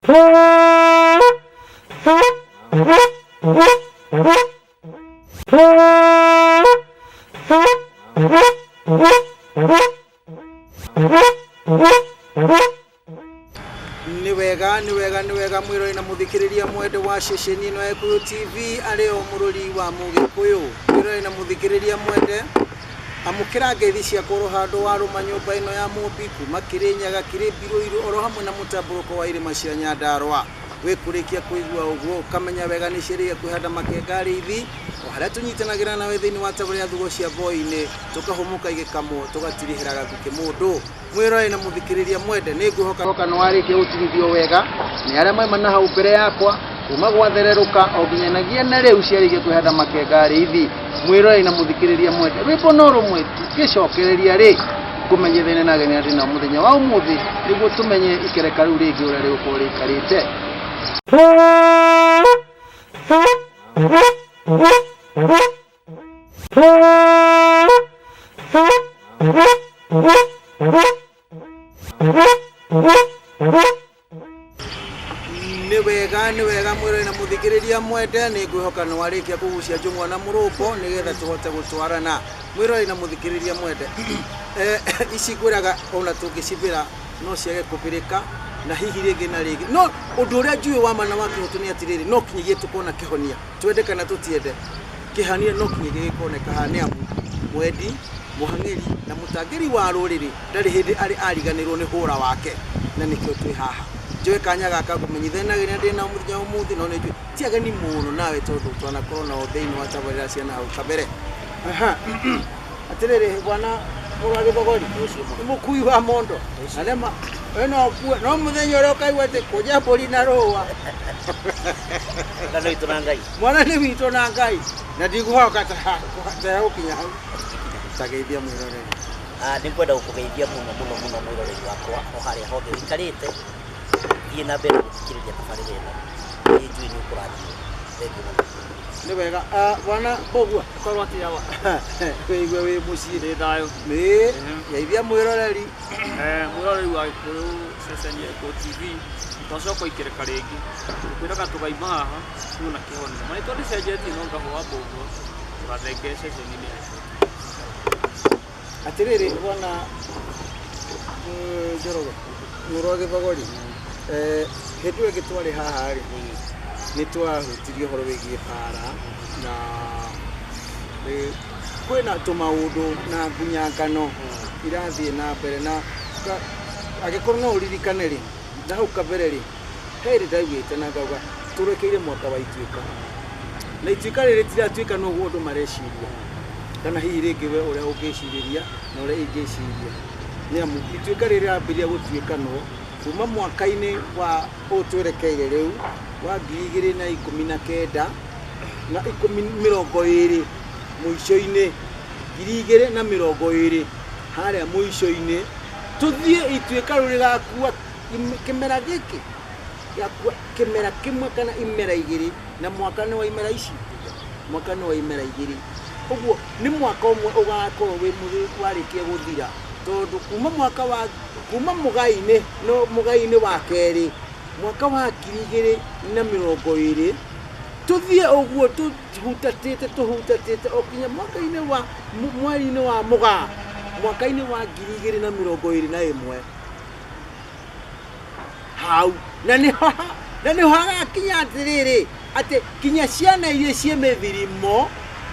Nĩ wega, nĩ wega, nĩ wega mwĩrori na mũthikĩrĩria mwende wa ceceni ĩno ya Gĩkũyũ TV arĩ o mũrũri wa Mũgĩkũyũ. Mwĩrori na mũthikĩrĩria mwende, amũkĩra ngeithi ciakwa oro handũ warũma nyũmba ĩno ya Mũmbi kuma Kĩrĩnyaga, Kĩrĩmbirũirũ oro hamwe na mũtambũrũko wa irĩma cia Nyandarũa. Wĩkũrĩkia kũigua ũguo ũkamenya wega nĩ ciĩrĩga kwĩhanda makenga arĩithi o harĩa tũnyitanagĩra nawe thĩinĩ wa tabarĩra ya thugo cia boinĩ tũkahũmũka igĩkamwo tũgatirihĩra gathukĩ mũndũ. Mwĩroreri na mũthikĩrĩria mwende, nĩ ngwĩhoka nĩ warĩkia gũtigithio wega nĩ arĩa maima na hau mbere yakwa kuma gwathererũka o nginyanagia na rĩu ciarĩkia kwĩhanda makenga arĩithi. Mwĩroreri na mũthikĩrĩria mwende, rwĩmbo no rũmwe tu ngĩcokereria rĩ ngũmenyithanie na ageni arĩa ndĩ nao mũthenya wa ũmũthĩ nĩguo tũmenye ikereka rĩu rĩngĩ ũrĩa rĩgũkorwo rĩikarĩte. Nĩ wega, nĩ wega mwĩrori na mũthikĩrĩria mwende, nĩ ngwĩhoka nĩ warĩkia kũgucia njũng'wa na mũrũngo nĩgetha tũhote gũtwarana. Mwĩrori na mũthikĩrĩria mwende, ici ngwĩraga ona tũngĩcibĩra no ciage kũbĩrĩka na hihi rĩngĩ na rĩngĩ. No ũndũ ũrĩa njũĩ wa ma na wa kĩhoto nĩ atĩrĩrĩ, no kinyagia tũkona kĩhonia, twende kana tũtiende, kĩhonia no kinyagia gĩkoneka haha nĩ amu mwendi, mũhang'ĩri na mũtangĩri wa rũrĩrĩ ndarĩ hĩndĩ arĩ ariganĩrwo nĩ hũra wake na nĩkĩo twĩ haha. Njoe kanya gaka ngũmenyithanie na ageni arĩa ndĩ nao mũthenya wa ũmũthĩ no nĩ njũĩ ti ageni mũno nawe tondũ twanakorwo nao thĩinĩ wa tabarĩra cia nahau kabere. Aha. Atĩrĩrĩ bwana mũrũ wa gĩthogori nĩ mũkui wa mondo na nĩma we no ũkue no mũthenya ũrĩa ũkaigua atĩ kũnja mbũri na rũa. Mwana nĩ witũ na Ngai. Mwana nĩ witũ na Ngai na ndigũhoka ta gũkinya hau. Tageithia mwĩroreri. Nĩ ngwenda gũkũgeithia mũno mũno mũno mwĩroreri wakwa o harĩa hothe ũikarĩte, thiĩ na mbere gũthikĩrĩria tabarĩra ĩno, nĩ njũĩ nĩ ũkũrathimwo. Thengiũ mũno. Nĩ wega. Bwana Mbũgua. Korwo atĩa wa? Wĩigue wĩ mũciĩ. Ndĩ thayũ. Ĩĩ, geithia mwĩroreri. Mwĩroreri wa Gĩkũyũ ceceni ya Gĩkũyũ TV, twacoka gũikĩrĩka rĩngĩ. Tũkwĩraga tũgaima haha tuona kĩhonia. Marĩtwa ndĩcenjetie no ngahũa Mbũgua, tũgathenge ceceni-inĩ ya Gĩkũyũ TV. Atĩrĩrĩ bwana Njoroge, mũrũ wa Gĩthogori, hĩndĩ ĩyo ĩngĩ twarĩ haha rĩ, nĩ twahutirie ũhoro wĩgiĩ bara na kwĩna tũmaũndũ na ngunyangano irathiĩ na mbere na angĩkorwo no ũririkane rĩ, na hau kabere rĩ, he hĩndĩ ndaugĩte na ngauga tũrekeire mwaka wa ituĩka na ituĩka rĩrĩ tiratuĩka no ũguo andũ mareciria kana hihi rĩngĩ we ũrĩa ũngĩcirĩria na ũrĩa ingĩciria nĩ amu ituĩka rĩrĩ rĩrambĩrĩria gũtuĩkanwo kuma mwaka-inĩ wa ũyũ twerekeire rĩu wa 2019 na ikũmi mĩrongo ĩrĩ mũico-inĩ 2020 harĩa mũico-inĩ tũthiĩ ituĩka rĩu rĩgakua kĩmera gĩkĩ gĩakua kĩmera kĩmwe kana imera igĩrĩ na mwaka nĩ wa imera ici mwaka nĩ wa imera igĩrĩ ũguo nĩ mwaka ũmwe ũgakorwo wĩ warĩkia gũthira tondũ kuma mwaka wa kuma mũgai-inĩ no mũgai-inĩ wa kerĩ mwaka wa 2020 tũthiĩ ũguo tũhutatĩte tũhutatĩte o kinya mwaka-inĩ wa mweri-inĩ wa Mũgaa mwaka-inĩ wa 2021 hau na nĩho na nĩho hagakinya atĩrĩrĩ atĩ kinya ciana iria ciĩ mĩthirimo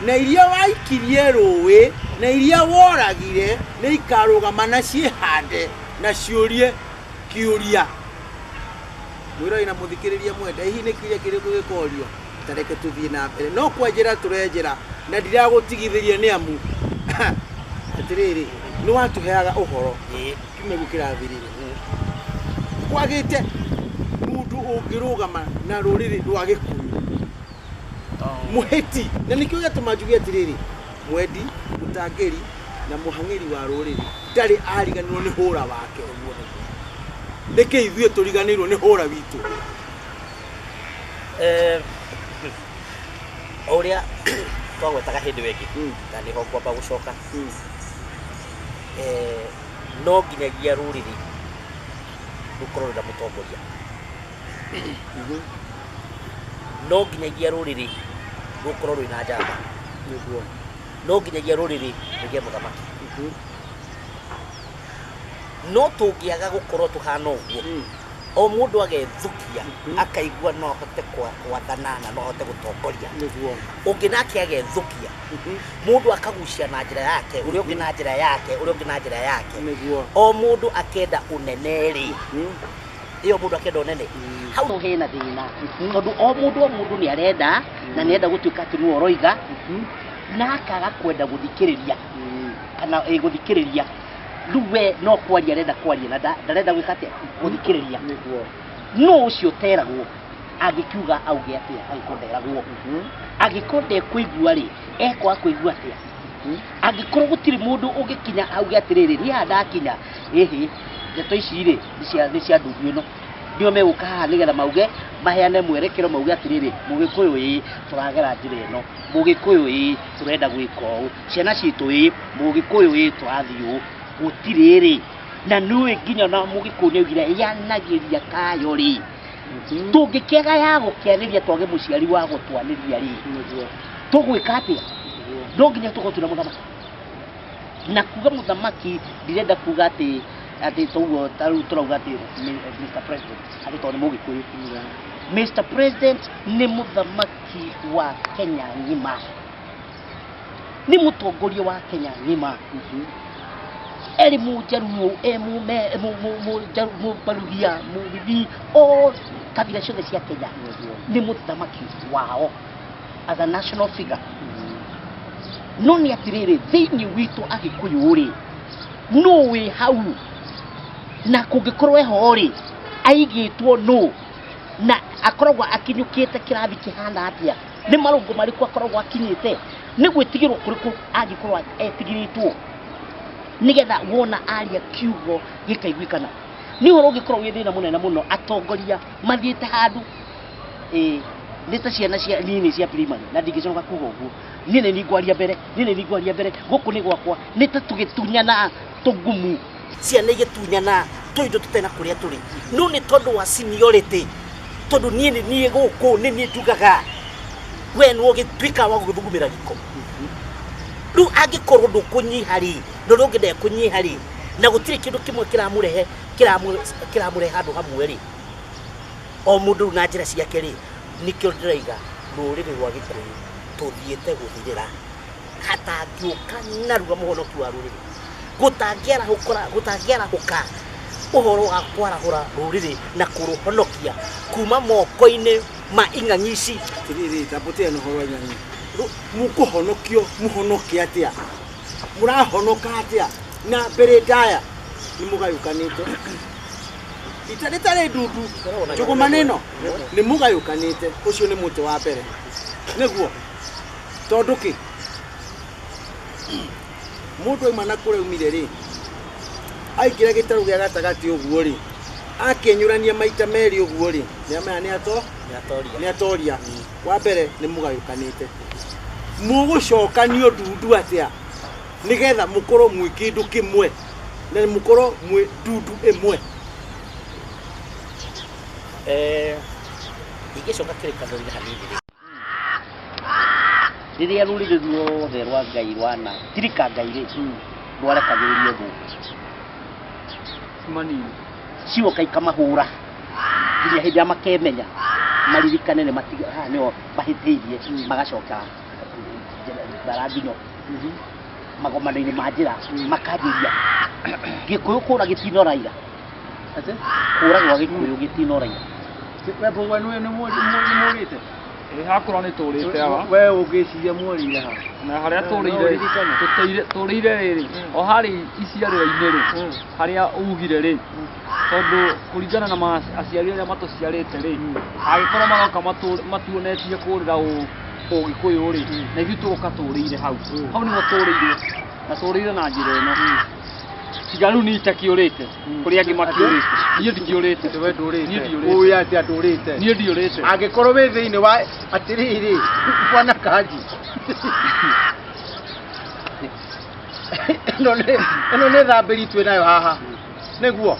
na iria waikirie rũĩ na iria woragire nĩ ikarũgama na ciĩhande na ciũrie kĩũria. Mwĩroreri na mũthikĩrĩria mwende, hihi nĩ kĩũria kĩrĩkũ gĩkorio? Ta reke tũthiĩ na mbere no kwenjera tũrenjera na ndiragũtigithĩria nĩ amu atĩrĩrĩ nĩ watũheaga ũhoro kiumia gĩkĩ kĩrathirire kwagĩte mũndũ ũngĩrũgama na rũrĩrĩ rwa Gĩkũyũ mũhĩti na nĩkĩo gĩatũma njuge atĩrĩrĩ mwendi mũtangĩri na mũhang'ĩri wa rũrĩrĩ ndarĩ ariganĩrwo nĩ hũra wake. Nĩkĩ ithuĩ tũriganĩirwo nĩ hũra witũ? O ũrĩa twagwetaga hĩndĩ ĩyo ĩngĩ na nĩho ngwamba gũcoka, no nginyagia rũrĩrĩ rũkorwo rwĩna mũtongoria. No nginyagia rũrĩrĩ rũkorwo rwĩna njamba. Nĩguo. No nginyagia rũrĩrĩ rũgĩe mũthamaki. No tũngĩaga gũkorwo tũhana ũguo, o mũndũ agethukia akaigua no ahote gwathana na no ahote gũtongoria. Nĩguo. Ũngĩ nake agethukia, mũndũ akagucia na njĩra yake, ũrĩa ũngĩ na njĩra yake, ũrĩa ũngĩ na njĩra yake. Nĩguo. O mũndũ akenda ũnene rĩ, ĩyo mũndũ akenda ũnene, hau hena thĩna, tondũ o mũndũ o mũndũ nĩ arenda na nĩ arenda gũtuĩka atĩ nĩwe ũroiga, na akaga kwenda gũthikĩrĩria kana gũthikĩrĩria. Rĩu we no kwaria arenda kwaria na ndarenda gwĩka atĩa, gũthikĩrĩria. Nĩguo. No ũcio ũteragwo angĩkiuga auge atĩa angĩkorwo nderagwo, angĩkorwo ndekũigua rĩ, ekwaga kũigua atĩa? Angĩkorwo gũtirĩ mũndũ ũngĩkinya auge atĩrĩrĩ, niĩ haha ndakinya, ĩhĩ, ndeto ici rĩ, nĩ cia ndundu ĩno, nĩo megũka haha nĩgetha mauge, maheane mwerekero, mauge atĩrĩrĩ, mũgĩkũyũ ĩĩ, tũragera njĩra ĩno, mũgĩkũyũ ĩĩ, tũrenda gwĩka ũũ, ciana citũ ĩĩ, mũgĩkũyũ ĩĩ, tũrathiĩ ũũ. Gũtirĩ rĩ, na nĩũĩ nginya na mũgĩkũyũ nĩaugire yanagĩria kayo rĩ, tũngĩkĩaga ya gũkĩanĩria twage mũciari wa gũtwanĩria rĩ, tũgwĩka atĩa? No nginya tũkorwo twĩna mũthamaki. Na kuga mũthamaki ndirenda kuga atĩ toguo ta rĩu tũrauga atĩ Mr President atĩ tondũ nĩ mũgĩkũyũ. Mr President nĩ mũthamaki wa Kenya ng'ima, nĩ mũtongoria wa Kenya ng'ima, eri mũjaruo, e mũbaruhia, mũgithi, o kabira ciothe cia Kenya nĩ mũthamaki wao as a national figure. No nĩ atĩrĩrĩ, thĩinĩ witũ agĩkũyũ rĩ, nũ wĩ hau? Na kũngĩkorwo eho rĩ, aigĩtwo nũ? Na akoragwo akinyũkĩte kĩrathi kĩhana atĩa? Nĩ marũngo marĩkũ akoragwo akinyĩte? Nĩ gwĩtigĩrwo kũrĩkũ angĩkorwo etigĩrĩtwo, nĩgetha wona aria kiugo gĩkaiguĩkana? Nĩ ũhoro ũngĩkorwo wĩ thĩna mũnene mũno atongoria mathiĩte handũ nĩ ta ciana cia nini cia primary, na ndingĩcoka kuga ũguo, niĩ nĩ ngwaria mbere, niĩ nĩ ngwaria mbere, gũkũ nĩ gwakwa, nĩ ta tũgĩtunyana tũgumu, ciana igĩtunyana tũindo tũtena kũrĩa tũrĩ, no nĩ tondũ wa seniority, tondũ niĩ nĩ niĩ gũkũ nĩ niĩ njugaga, we nĩ ũgĩtuĩka wa gũthugumĩra gĩko. Rĩu angĩkorwo ndũkũnyiha rĩ, na ũrĩa ũngĩ ndekũnyiha rĩ, na gũtirĩ kĩndũ kĩmwe kĩramũrehe kĩramũrehe handũ hamwe rĩ, o mũndũ rĩu na njĩra ciake rĩ, nĩkĩo ndĩraiga rũrĩrĩ rwa Gĩkũyũ tũthiĩte gũthirĩra, hatangĩũka narua mũhonoki wa rũrĩrĩ, gũtangĩarahũka ũhoro wa kwarahũra rũrĩrĩ na kũrũhonokia kuma moko-inĩ ma ing'ang'i ici. Atĩrĩrĩ, tambũtia na ũhoro wa ing'ang'i. Mũkũhonokio mũhonoke atĩa? Mũrahonoka atĩa? Na mbere ndaya nĩ mũgayũkanĩte. Ita rĩtarĩ ndundu, njũgũma nĩno nĩ mũgayũkanĩte. Ũcio nĩ mũtĩ wa mbere. Nĩguo, tondũ kĩ? Mũndũ auma na kũrĩa aumire rĩ, aingĩra gĩtarũ gĩa gatagatĩ ũguo rĩ, akĩenyũrania maita merĩ ũguo rĩ, nĩ amenya nĩ atoria. Wa mbere nĩ mũgayũkanĩte. Mũgũcokanio ndundu atĩa nĩgetha mũkorwo mwĩ kĩndũ kĩmwe na mũkorwo mwĩ ndundu ĩmwe? Ingĩcoka kĩrĩkanĩro-inĩ hanini rĩ, rĩrĩa rũrĩrĩ ruothe rwa Ngai rwana tirika Ngai rĩ, rwarekagĩrĩrio thũ manini cioka ikamahũra nginya hĩndĩ ĩrĩa makemenya maririkane nĩ matiga haha nĩho mahĩtĩirie, magacoka bara nginyo magomano-inĩ ma njĩra makanjĩria Gĩkũyũ kũra gĩtinoraira. Kũra gwa Gĩkũyũ gĩtinoraira. We mbũgwa nĩ mũrĩte? Ĩ hakũra nĩ tũrĩte haha. We ũngĩciria mworĩire ha? Na harĩa No, tũrĩire, no ũririkane. tũrĩire rĩrĩ, o harĩa iciarĩro-inĩ rĩ, harĩa ugire rĩ, tondũ kũringana na aciari arĩa matũciarĩte rĩ, angĩkorwo maroka matuonetie kũrĩra ũgĩkũyũ rĩ, na ithuĩ tũgoka tũrĩire hau. Hau nĩho tũrĩire, na tũrĩire na njĩra ĩno. Tiga rĩu niĩ itakĩũrĩte, kũrĩ angĩ makĩũrĩte. Niĩ ndikĩũrĩte. We ndũrĩte. Niĩ ndiũrĩte. Ũĩ atĩa ndũrĩte? Niĩ ndiũrĩte. Angĩkorwo wĩ thĩinĩ wa atĩrĩrĩ, bwana Kanji. Ĩno nĩ thambĩri twĩ nayo haha. Nĩguo.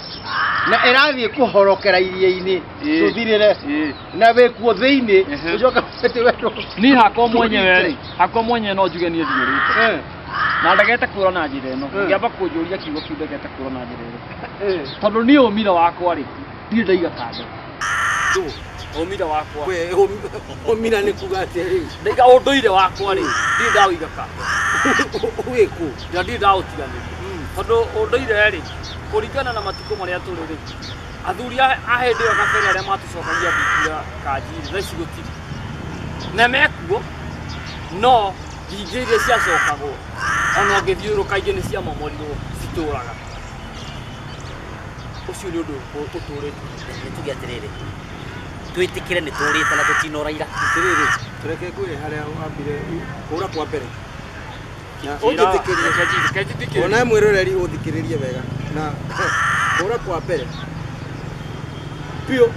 Na ĩrathiĩ kũhorokera iria-inĩ. Ĩĩ. Tũthirĩre. Ĩĩ. Na wĩkuo thĩinĩ. Ehe. Ũcoka atĩ wetwo. Niĩ hakwa mwenyewe rĩ, hakwa mwenyewe no njuge niĩ ndiũrĩte. Eh. Na ndegete kũra na njĩra ĩno. Mm. Ngĩamba kũnjũria kiugo kĩu ndegete kũra na njĩra ĩno. Eh. Tondũ niĩ ũmira wakwa rĩ, ndirĩ ndaiga kando. Ndũ. Ũmira wakwa. We ũmira nĩ kuga atĩa rĩu? Ndaiga ũndũire wakwa rĩ, ndirĩ ndaũiga kando. Wĩkũ? Na ndirĩ ndaũtiganĩria. Tondũ ũndũire rĩ, kũringana na matukũ marĩa tũrĩ rĩ, athuri a hĩndĩ ĩyo kabere arĩa matũcokagia thingira kanji rĩ, thaa ici gũtirĩ. Na mekuo, no thingira iria ciacokagwo, ona ũngĩthiũrũrũka ingĩ nĩ ciamomorirwo citũraga. Ũcio nĩ ũndũ ũtũrĩte. Nĩ tuge atĩrĩrĩ, twĩtĩkĩre nĩ tũrĩte na tũtinoraira. Atĩrĩrĩ, tũreke ngwĩre harĩa wambire kũra kwa mbere. Na ũnjĩtĩkĩrie. Reke njĩtĩkĩrie. Ona mwĩroreri ũthikĩrĩrie wega. Na kũra kwa mbere biũ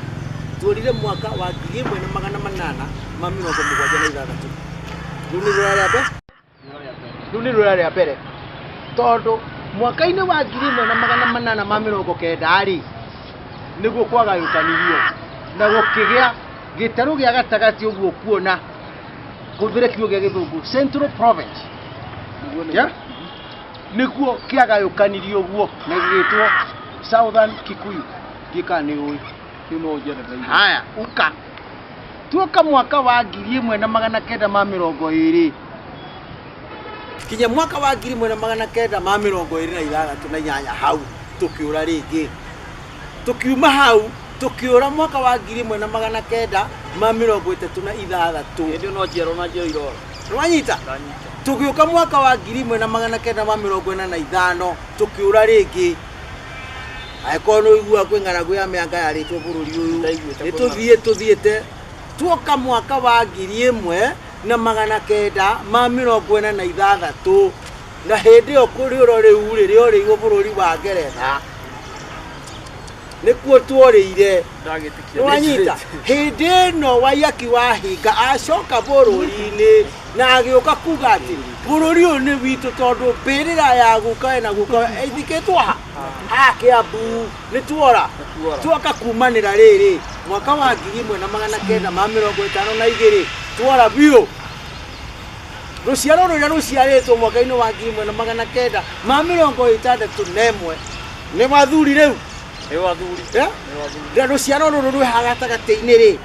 tuorire mwaka wa 1876. Rĩu nĩ rũraya rĩa mbere. Rĩu nĩ rũraya rĩa mbere. Tondũ mwaka-inĩ wa 1890 rĩ, nĩguo kwagayũkanirio na gũkĩgĩa gĩtarũ gĩa gatagatĩ ũguo kuona hũthĩre kiugo gĩa gĩthũngũ Central Province. Yeah? Nĩguo kĩagayũkanirio ũguo na gĩgĩtwo Southern Kikuyu. Ndiũĩ kana nĩ ũĩ. Kĩu no ũnjeretheire. Haya, uka tuoka mwaka wa 1920 Kinya mwaka wa 1926 na inyanya hau tũkĩũra rĩngĩ. Tũkiuma hau tũkĩũra mwaka wa 1936. Hĩndĩ ĩyo no njiarwo na njiaro irora. Nĩwanyita? Ndanyita. Tũgĩũka mwaka wa 1945 tũkĩũra rĩngĩ. Angĩkorwo nĩ ũiguaga kwĩ ng'aragu ya mĩanga yarĩtwo bũrũri ũyũ, Ndaiguĩte nĩ kwĩ tũthiĩ tũthiĩte tuoka mwaka wa 1946 na hĩndĩ ĩyo kũrĩũro rĩu rĩ rĩorĩirwo bũrũri wa Ngeretha nĩkuo tuorĩire. Ndagĩtĩkia. Nĩwanyita? Hĩndĩ ĩno Waiyaki Wahinga acoka bũrũri-inĩ na agĩũka kuga atĩ bũrũri ũyũ nĩ witũ tondũ mbĩrĩra ya gukawe na gukawe ĩthikĩtwo ha haha Kĩambu. Nĩ tuora tuoka kumanĩra rĩrĩ mwaka wa 1952 tuora biũ. Rũciaro rũrĩa rũciarĩtwo mwaka-inĩ wa 1961 nĩ wathuri rĩu. Nĩ wathuri. Yeah? Nĩ wathuri. Na rũciaro rũrũ rwĩ haha gatagatĩ-inĩ rĩ,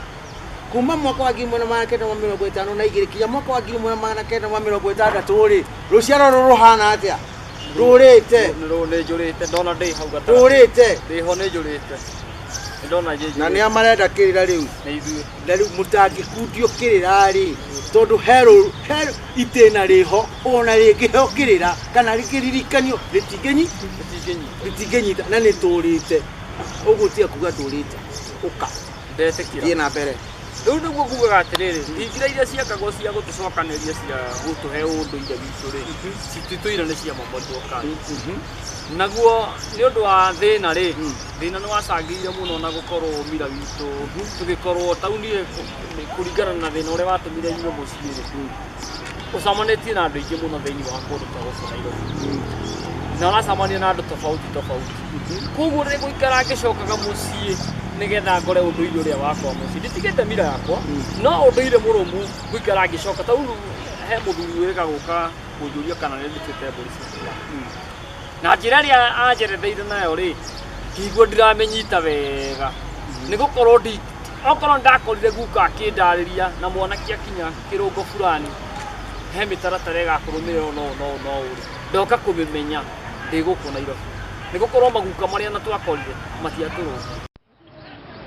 kuma mwaka wa 1952 kinya mwaka wa 1960 rĩ, rũciaro rũrũ rũhana atĩa? Rũrĩte. Nĩ njũrĩte, ndona ndĩ hau gatagatĩ. Rũrĩte. Ndĩho nĩ njũrĩte. Nĩ ndona njĩ Na nĩ a marenda kĩrĩra rĩu. Nĩ ithuĩ. Na rĩu mũtangĩkundio kĩrĩra rĩ, tondũ he itĩna rĩho ona rĩngĩheo kĩrĩra kana rĩkĩririkanio Rĩtingĩnyita. rĩtingĩnyita na nĩ tũrĩte. Ũguo tiga kuga tũrĩte. Ũka. Ndetĩkĩra. Thiĩ na mbere. Rĩu nĩguo ngugaga atĩrĩrĩ, thingira iria ciakagwo cia gũtũcokanĩria cia gũtũhe ũndũire witũ rĩ, cititũire nĩ ciamomorirwo kando. Naguo nĩ ũndũ wa thĩna rĩ, thĩna nĩ wacangĩire mũno na gũkorwo mira witũ tũgĩkorwo taũni kũringana na thĩna ũrĩa watũmire nyume mũciĩ rĩ, ũcamanĩtie na andũ aingĩ mũno thĩinĩ wa kũndũ ta gũkũ Nairobi. Na ũracemania na andũ tofauti tofauti. Koguo rĩrĩa ngũikara ngĩcokaga mũciĩ nĩgetha ngore ũndũire ũrĩa wakwa mũciĩ, nditigĩte mira yakwa, no ũndũire mũrũmu ngũikara ngĩcoka. Ta rĩu he mũthuri wĩrĩga gũka kũnjũria kana nĩ ndutĩte mbũri ciakwa. Na njĩra ĩrĩa anjeretheire nayo rĩ, ngĩigua ndiramĩnyita wega. Nĩ gũkorwo okorwo ndakorire guka akĩndarĩria na mwanake akinya kĩrũngo fulani, he mĩtaratara ĩgakũrũmĩrĩrwo no no no ũrĩ. Ndoka kũmĩmenya ndĩ gũkũ Nairobi. Nĩ gũkorwo maguka marĩa na twakorire matiatũrũnga.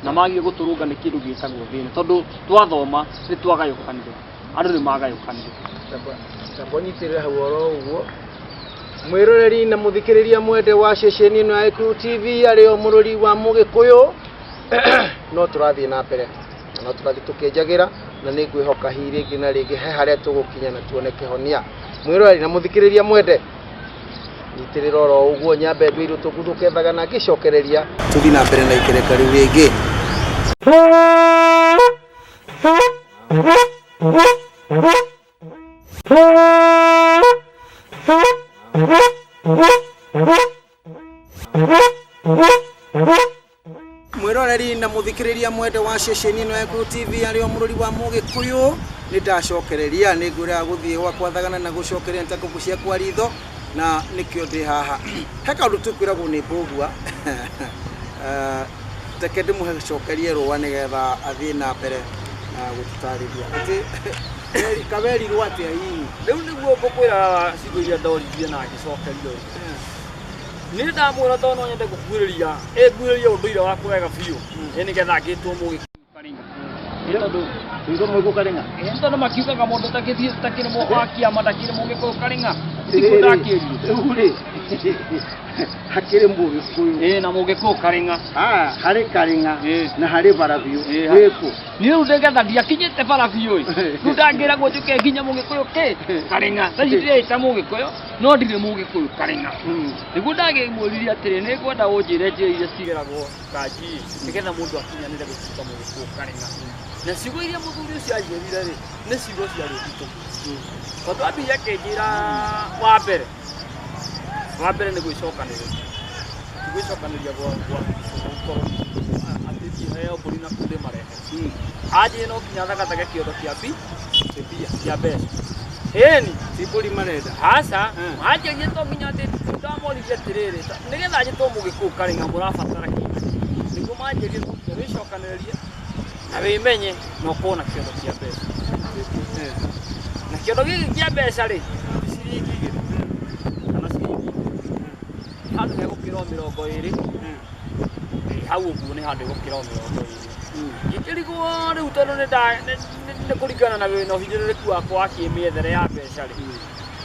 Na magire gũtũrũnga nĩ kĩndũ gĩtagwo thĩna, tondũ twathoma nĩ twagayũkanire, andũ nĩ magayũkanire. Tamba ũnyitĩrĩre hau oro ũguo. Mwĩroreri na mũthikĩrĩria mwende wa ceceni ĩno ya Gĩkũyũ TV arĩ o mũrori wa Mũgĩkũyũ, no tũrathiĩ na mbere na no tũrathiĩ tũkĩenjagĩra, na nĩ ngwĩhoka hihi rĩngĩ na rĩngĩ he harĩa tũgũkinya na tuone kĩhonia. Mwĩroreri na mũthikĩrĩria mwende, nyitĩrĩra oro ũguo, nyambe ndwĩirwo tũguthũke thagana ngĩcokereria tũthiĩ na mbere na ikereka rĩu rĩngĩ. Mũthikĩrĩria mwende wa ceceni ĩno ya Gĩkũyũ TV, arĩ o mũrori wa Mũgĩkũyũ, nĩ ndacokereria, nĩ ngwĩraga gũthiĩ gwakwa thagana na gũcokereria nĩ ta ngũkũ ciakwa ritho, na nĩkĩo ndĩ haha. He kaũndũ tũkwĩragwo nĩ Mbũgua. Reke ndĩmũcokerie rũa nĩgetha athiĩ na mbere na gũtũtarĩria atĩ kawerirwo atĩa hihi. Rĩu nĩguo ngũkwĩra ciugo iria ndoririe na ngĩcokerio. Niĩ ndamwĩra tondũ no nyende gũkuhĩrĩria, ĩnguhĩrĩrie ũndũire wakwa wega biũ, ĩ nĩgetha ngĩtwo Mũgĩkũyũ Karinga. Ĩ tondũ Wĩtwo Mũgĩkũyũ Karinga? Ĩ tondũ makiugaga mũndũ ũtakĩthiĩ ũtakĩrĩ wa kĩama ndakĩrĩ Mũgĩkũyũ Karinga. Tiguo ndakĩrirwo. Rĩu rĩ, hakĩrĩ Mũgĩkũyũ. Ĩ na Mũgĩkũyũ Karinga. Ah, harĩ Karinga Ĩ. na harĩ Barabiũ. Ĩ. Wĩkũ? Niĩ rĩu nĩgetha ndiakinyĩte Barabiũ ĩ. Rĩu ndangĩragwo njũke nginya Mũgĩkũyũ kĩ? Karinga. Thaa ici ndĩreĩta Mũgĩkũyũ no ndirĩ Mũgĩkũyũ Karinga. Nĩguo ndakĩmwĩrire atĩrĩ, nĩ ngwenda ũnjĩre njĩra iria cigeragwo kanji ĩ, nĩgetha mũndũ akinyanĩre gũtuĩka Mũgĩkũyũ Karinga. Na ciugo iria mũthuri ũcio anjĩrire rĩ, nĩ ciugo ciarĩ nditũ. Tondũ ambire akĩnjĩra wa mbere, wa mbere nĩ gwĩcokanĩrĩria. Ti gwĩcokanĩrĩria gwa gũkorwo atĩ thiĩ heo mbũri na kũu ndĩmarehe. Anjĩrire no nginya thagathage kĩondo kĩa mbia, kĩa mbeca. Ĩni. Ti mbũri marenda. Aca, anjĩrire to nginya atĩ ndamoririe atĩrĩrĩ, nĩgetha njĩtwo Mũgĩkũyũ Karinga mũrabatara kĩ? Nĩguo manjĩrire no nginya wĩcokanĩrĩrie na wĩmenye na ũkorwo na kĩondo kĩa mbeca. Na kĩondo gĩkĩ kĩa mbeca rĩ, ti ciringi igĩrĩ kana ciringi ikũmi. Nĩ handũ hegũkĩra o mĩrongo ĩrĩ. Hau ũguo nĩ handũ hegũkĩra o mĩrongo ĩrĩ. Ngĩkĩrigwo rĩu tondũ nĩ kũringana na ũhinyĩrĩrĩku wakwa wa kĩmĩethere ya mbeca rĩ.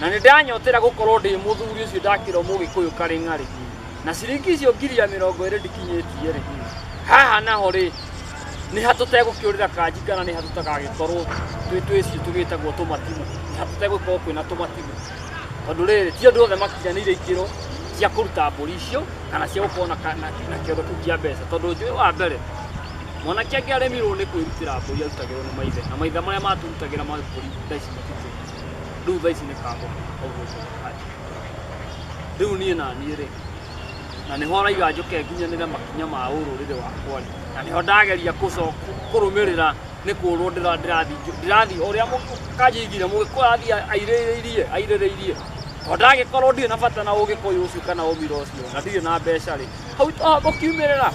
Na nĩ ndanyotera gũkorwo ndĩ mũthuri ũcio ndakĩrwo Mũgĩkũyũ Karinga rĩ. Na ciringi icio ngiri ya mĩrongo ĩrĩ ndikinyĩtie rĩ. Haha naho rĩ, nĩ ha tũtegũkĩũrĩra kanji kana nĩ ha tũtagagĩkorwo twĩ twĩcio tũgĩtagwo tũmatimũ. Nĩ ha tũtegũkorwo kwĩna tũmatimũ. Tondũ rĩrĩ, ti andũ othe makinyanĩire ikĩro cia kũruta mbũri icio kana cia gũkorwo na kĩondo kĩu kĩa mbeca. Tondũ njũĩ wa mbere, mwanake angĩaremirwo nĩ kwĩrutĩra mbũri arutagĩrwo nĩ maithe. Na maithe marĩa matũrutagĩra mbũri thaa ici matikĩrĩ. Rĩu thaa ici nĩ kangoma, ũguo nĩguo kanji. Rĩu niĩ na niĩ rĩ, na nĩho araiga njũke nginyanĩre makinya ma ũrũrĩrĩ wakwa rĩ, na nĩho ndageria kũrũmĩrĩra nĩ kũrwo ndĩrathiĩ ũrĩa kanjigire Mũgĩkũyũ athiĩ airĩrĩirie, airĩrĩirie. Tondũ ndagĩkorwo ndirĩ na bata na ũgĩkũyũ ũcio kana ũmira ũcio, na ndirĩ na mbeca rĩ, hau toho ngũkiumĩrĩra,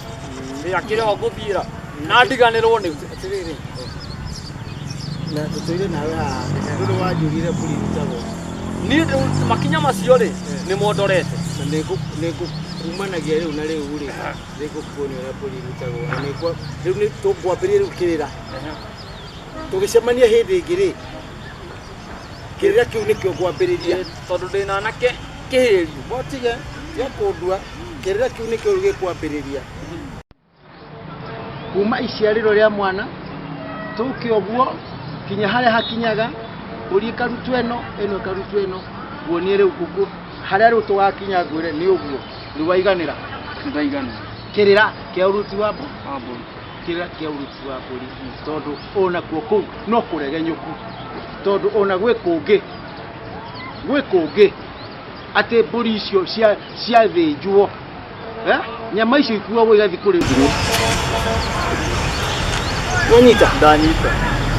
ĩ akĩrĩ ho ngũthiĩra, na ndiganĩrwo nĩguo. Atĩrĩrĩ, na tũtũire nawe haha, ndũrĩ wanjũrire mbũri irutagwo. Niĩ rĩu makinya macio rĩ, nĩmo ndorete. Na nĩngũkumanagia rĩu na rĩu rĩ, nĩngũkuonia ũrĩa mbũri irutagwo. Na rĩu nĩ tũngwambĩrĩria rĩu kĩrĩra. Tũgĩcemania hĩndĩ ĩngĩ rĩ, kĩrĩra kĩu nĩkĩo ngwambĩrĩria. Tondũ ndĩna anake kĩhĩrio. Motige, tiga kũndua, kĩrĩra kĩu nĩkĩo rĩu gĩkwambĩrĩria. Kuma iciarĩro rĩa mwana, tũke ũguo, kinya harĩa hakinyaga, mbũri ĩkarutwo ĩno, ĩno ĩkarutwo ĩno, nguonie rĩu ngũkũ, harĩa rĩu tũgakinya ngwĩre nĩ ũguo, rĩu waiganĩra. Ndaiganĩra. Kĩrĩra kĩa ũruti wa mbũri. Wa mbũri. Kĩrĩra kĩa ũruti wa mbũri, tondũ onakuo kũu no kũregenyũku, tondũ ona gwĩ kũngĩ, gwĩ kũngĩ, atĩ mbũri icio ciathĩnjwo, nyama icio ikuagwo igathiĩ kũrĩ mbũri. Wanyita? Ndanyita.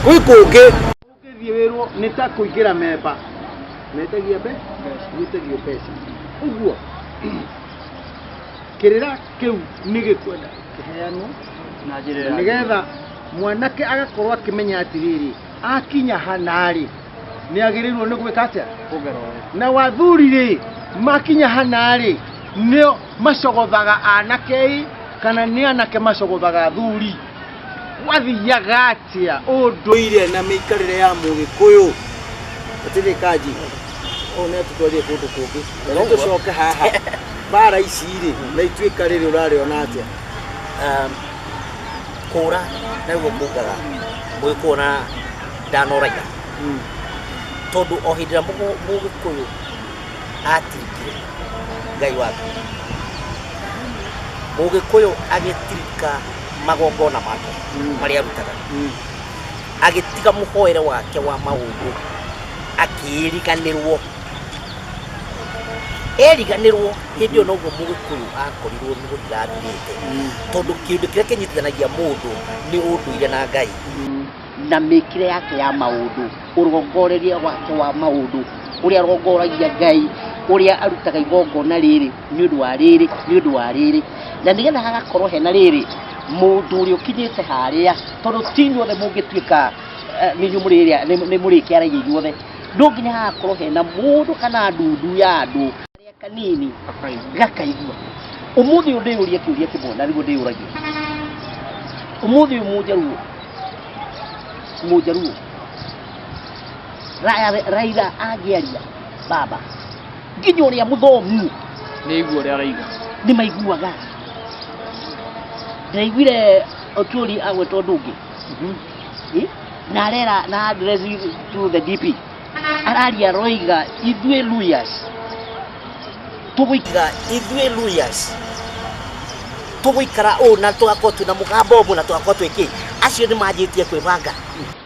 Gwĩ kũngĩ. Ũngĩthiĩ wĩrwo nĩ ta kũingĩra memba, metagia gwĩtagio mbeca. Ũguo kĩrĩra kĩu nĩ gĩkwenda kĩheanwo na njĩra ya nĩgetha mwanake agakorwo akĩmenya atĩrĩrĩ, akinya hana-rĩ, nĩ agĩrĩirwo nĩ gwĩka atĩa? Kũgera ũũ. Na wathuri rĩ, makinya hana-rĩ, nĩo macogothaga anake-ĩ, kana nĩ anake macogothaga athuri? Gwathiaga atĩa ũndũire na mĩikarĩre ya Mũgĩkũyũ? Atĩrĩ kanji, ũũ nĩ atũtwarire kũndũ kũngĩ. Reke tũcoke haha. Mbara ici rĩ, na ituĩka rĩrĩ ũrarĩona atĩa? Kũra na nĩguo kugaga Mũgĩkũyũ na ndanoraira. Tondũ o hĩndĩ ĩrĩa Mũgĩkũyũ atirikire Ngai wake, Mũgĩkũyũ agĩtirika magongona make marĩa arutaga, agĩtiga mũhoere wake wa maũndũ, akĩriganĩrwo. Eriganĩrwo hĩndĩ ĩyo noguo Mũgĩkũyũ akorirwo nĩ gũthira athirĩte, tondũ kĩndũ kĩrĩa kĩnyitithanagia mũndũ nĩ ũndũire na Ngai na mĩkĩre yake ya maũndũ, ũrongoreria wake wa maũndũ, ũrĩa arongoragia Ngai, ũrĩa arutaga igongona rĩrĩ nĩ ũndũ wa rĩrĩ, nĩ ũndũ wa rĩrĩ, na nĩgetha hagakorwo hena rĩrĩ mũndũ ũrĩa ũkinyĩte harĩa, tondũ ti inyuothe mũngĩtuĩka nĩ inyuĩ mũrĩrĩa nĩ mũrĩkĩaragia inyuothe, no nginya hagakorwo hena mũndũ kana ndundu ya andũ karĩa kanini gakaigua. Ũmũthĩ ũyũ ndĩyũria kĩũria kĩmwe na nĩguo ndĩyũragia ũmũthĩ ũyũ, Mũnjaruo Raila angĩaria baba nginya ũrĩa mũthomu nĩ igua ũrĩa araiga nĩ maiguaga. Ndĩraiguire Otuori agwetwo ũndũ ũngĩ. Na arera na address to the DP, araria roiga ithuĩ Luyas tũgũikara, ithuĩ Luyas tũgũikara ũũ na tũgakorwo twĩna mũgambo ũmwe na tũgakorwo twĩkĩ acio nĩ manjĩtie kwĩbanga.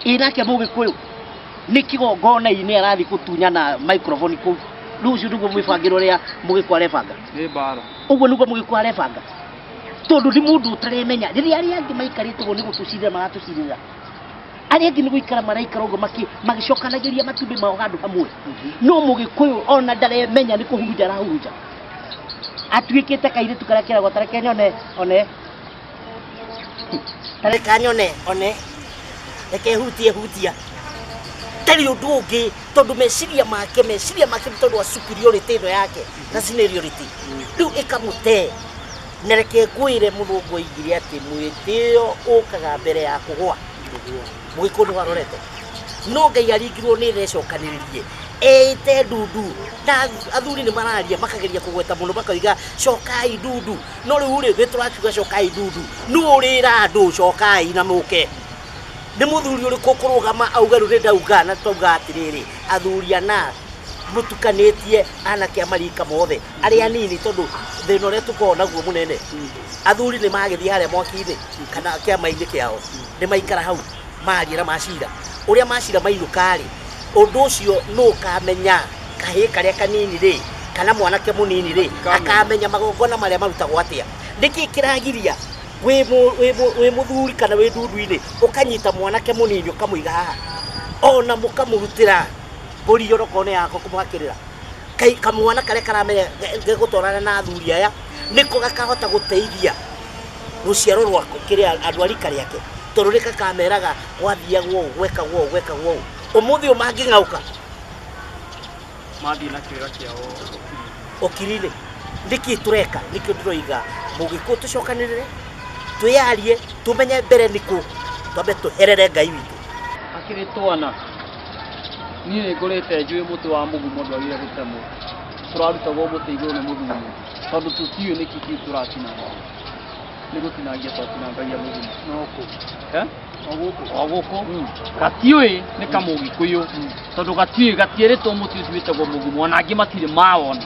Ĩ nake Mũgĩkũyũ nĩ kĩgongona-inĩ arathiĩ gũtunyana microphone kũu, rĩu ũcio nĩguo mwĩbangĩre ũrĩa Mũgĩkũyũ arebanga? Nĩ mbara. Ũguo nĩguo Mũgĩkũyũ arebanga, tondũ nĩ mũndũ ũtaremenya rĩrĩa arĩa angĩ maikarĩte ũguo nĩ gũtũcirĩra maratũcirĩra, arĩa angĩ nĩ gũikara maraikara ũguo magĩcokanagĩria matumbĩ mao handũ hamwe, no Mũgĩkũyũ ona ndaremenya nĩ kũhurunja arahurunja, atuĩkĩte kairĩtu karĩa keragwo tareke nyone one, tareka nyone one, reke hutie hutia, ndarĩ ũndũ ũngĩ, tondũ meciria make nĩ tondũ wa superiority ĩno yake na seniority rĩu ĩkamũte. Na reke ngwĩre, mũthũngũ oigire atĩ mwĩtĩo ũkaga mbere ya kũgũa. Mũgĩkũyũ nĩ warorete no Ngai aringirwo nĩ recokanĩrĩrie ĩte ndundu, na athuri nĩ mararia makageria kũgweta mũno, makoiga cokai ndundu, no rĩu rĩ, nĩ tũrakiuga cokai ndundu, nũ ũrĩra andũ cokai na mũke? Nĩ mũthuri ũrĩkũ ũkũrũgama auge rĩu nĩ ndauga? Na twauga atĩrĩrĩ, athuri ana mũtukanĩtie anake a marika mothe arĩa anini, tondũ thĩna ũrĩa tũkoragwo naguo mũnene, athuri nĩ magĩthiĩ harĩa mwaki-inĩ kana kĩama-inĩ kĩao, nĩ maikara hau maria na macira ũrĩa macira mainũka rĩ, ũndũ ũcio nũ ũkamenya? Kahĩĩ karĩa kanini rĩ, kana mwanake mũnini rĩ, akamenya magongona marĩa marutagwo atĩa? Nĩkĩ kĩragiria wĩ mũthuri kana wĩ ndundu-inĩ ũkanyita mwanake mũnini ũkamũiga haha, ona mũkamũrutĩra mbũri onokorwo nĩ yako kũmũhakĩrĩra kamwana karĩa karamenya gegũtwarana na athuri aya, nĩko gakahota gũteithia rũciaro rwako kĩrĩa andũ a rika rĩake, tondũ nĩ kakameraga gwathiagwo ũũ, gwekagwo ũũ, gwekagwo ũũ. Ũmũthĩ ũyũ mangĩng'aũka mathiĩ na kĩrĩra kĩao ũkiri-inĩ, nĩkĩ tũreka? Nĩkĩo ndĩroiga Mũgĩkũyũ tũcokanĩrĩre, twĩyarie, tũmenye mbere nĩkũ twambe tũherere Ngai witũ. Akĩrĩ twana niĩ nĩ ngũrĩte njũĩ mũtĩ wa mũgumo ndwagire gũtemwo, tũrarutagwo mũtĩ igũrũ nĩ mũthuri, tondũ tũtiũĩ nĩkĩ kĩu tũratinangia, nĩ gũtinangia twatinangagia mũgumo. Eh? O gũkũ gatiũĩ nĩ kamũgĩkũyũ, tondũ gatiũĩ, gatiĩrĩtwo mũtĩ ũcio wĩtagwo mũgumo, ona angĩ matirĩ mawona,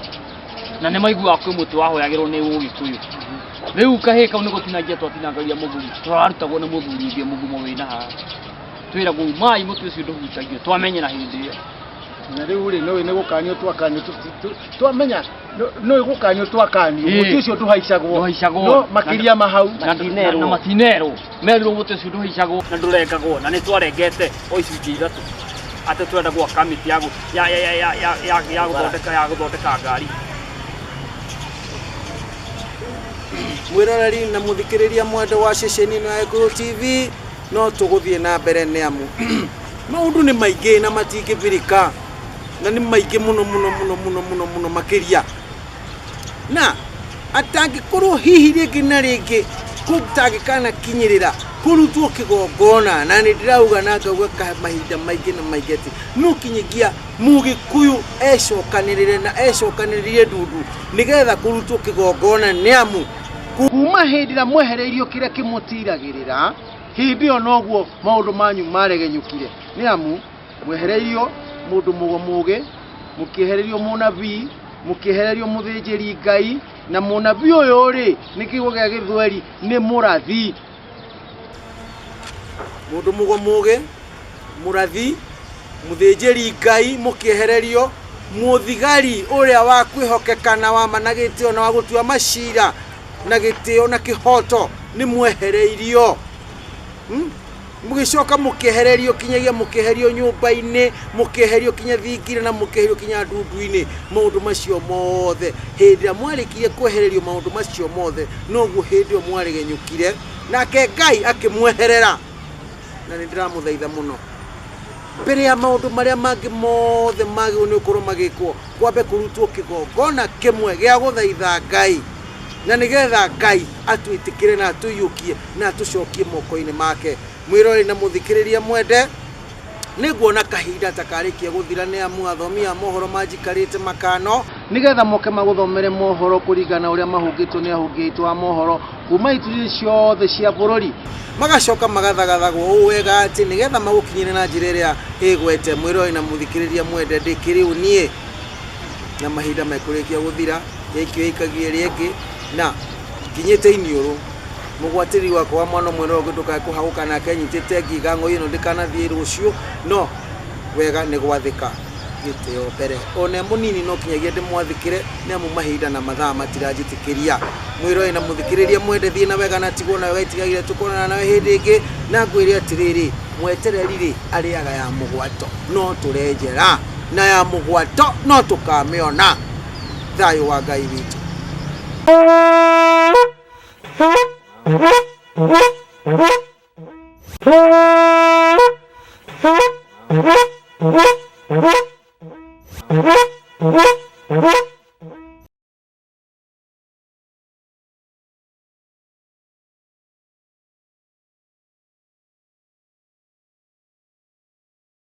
na nĩ maiguaga kwĩ mũtĩ wahoyagĩrwo nĩ Ũgĩkũyũ. Rĩu kahĩĩ kau nĩ gũtinangia twatinangagia mũgumo, tũrarutagwo nĩ mũthuri ũngĩ mũgumo wĩna haha, twĩragwo umai, mũtĩ ũcio ndũhutagio. Twamenyera hĩndĩ ĩyo. Na rĩu rĩ, nĩũĩ nĩ gũkanio twakanio, twamenya nĩũĩ gũkanio twakanio, mũtĩ ũcio ndũhaicagwo. Ndũhaicagwo. No makĩria ma hau na matinerwo, merirwo mũtĩ ũcio ndũhaicagwo na ndũrengagwo, na nĩ twarengete o icunjĩ ithatũ atĩ twenda gwaka mĩtĩ ya gũ- ya ya ya ya ya ya ya gũthondeka ngari. Mwiroreri na muthikiriria mwende wa ceceni ĩno ya Gĩkũyũ TV, no tũgũthiĩ na mbere nĩ amu maũndũ nĩ maingĩ na matingĩbirika, na nĩ maingĩ mũno mũno mũno mũno mũno mũno makĩria, na atangĩkorwo hihi rĩngĩ na rĩngĩ kũtangĩkanakinyĩrĩra kũrutwo kĩgongona, na nĩ ndĩrauga na ngauga mahinda maingĩ na maingĩ atĩ no kinyagia Mũgĩkũyũ ecokanĩrĩre na ecokanĩrĩrie ndundu nĩgetha kũrutwo kĩgongona, nĩ amu kuma hĩndĩ ĩrĩa mwehereirio kĩrĩa kĩmũtiragĩrĩra, hĩndĩ ĩyo noguo maũndũ manyu maregenyũkire, nĩ amu mwehereirio mũndũ mũgo mũgĩ, mũkĩehererio mũnabii, mũkĩehererio mũthĩnjĩri Ngai. Na mũnabii ũyũ rĩ, nĩ kiugo gĩa Gĩthweri, nĩ mũrathi. Mũndũ mũgo mũgĩ, mũrathi, mũthĩnjĩri Ngai, mũkĩehererio. Mũthigari ũrĩa wa kwĩhokeka na wa ma na gĩtĩo na wa gũtua macira na gĩtĩo na kĩhoto nĩ mwehereirio. Mũgĩcoka mũkĩehererio kinyagia mũkĩeherio nyũmba-inĩ, mũkĩeherio kinya thingira na mũkĩeherio kinya ndundu-inĩ. Maũndũ macio mothe hĩndĩ ĩrĩa mwarĩkirie kwehererio maũndũ macio mothe, noguo hĩndĩ ĩyo mwaregenyũkire, nake Ngai akĩmweherera. Na nĩ ndĩramũthaitha mũno, mbere ya maũndũ marĩa mangĩ mothe magĩrĩirwo nĩ gũkorwo magĩkwo, kwambe kũrutwo kĩgongona kĩmwe gĩa gũthaitha Ngai, na nĩgetha Ngai atwĩtĩkĩre na atũiyũkie na atũcokie moko-inĩ make. Mwĩroreri na mũthikĩrĩria mwende, nĩnguona kahinda ta karĩkia gũthira, nĩ amu athomi a mohoro manjikarĩte makano nĩgetha moke magũthomere mohoro kũringana na ũrĩa mahũngĩtwo nĩ ahũngi aitũ a mohoro kuma ituri ciothe cia bũrũri, magacoka magathagathagwo ũũ wega atĩ nĩgetha magũkinyĩre na njĩra ĩrĩa ĩgwete. Mwĩroreri na mũthikĩrĩria mwende, ndĩkĩrĩ ũ niĩ na mahinda mekũrĩkia gũthira, yaikio ĩikagia ĩrĩa ĩngĩ, na nginyĩte iniũrũ mũgwatĩrĩri wakwa wa mwana ũmwe na ũngĩ ndũkae kũhagũka nake nyitĩte ngiga ng'oi ĩno ndĩkanathiĩ rũciũ, no wega nĩ gwathĩka gĩtĩo mbere ona mũnini no kinyagia ndĩmwathĩkĩre, nĩ amu mahinda na mathaa matiranjĩtĩkĩria. Mwĩroreri na mũthikĩrĩria mwende, thiĩ na wega na tigwo na wega itigagire, tũkonana nawe hĩndĩ ĩngĩ, na ngwĩre atĩrĩrĩ, mwetereri rĩ arĩaga ya mũgwato, no tũrenjera na ya mũgwato no tũkamĩona. Thayũ wa Ngai witũ.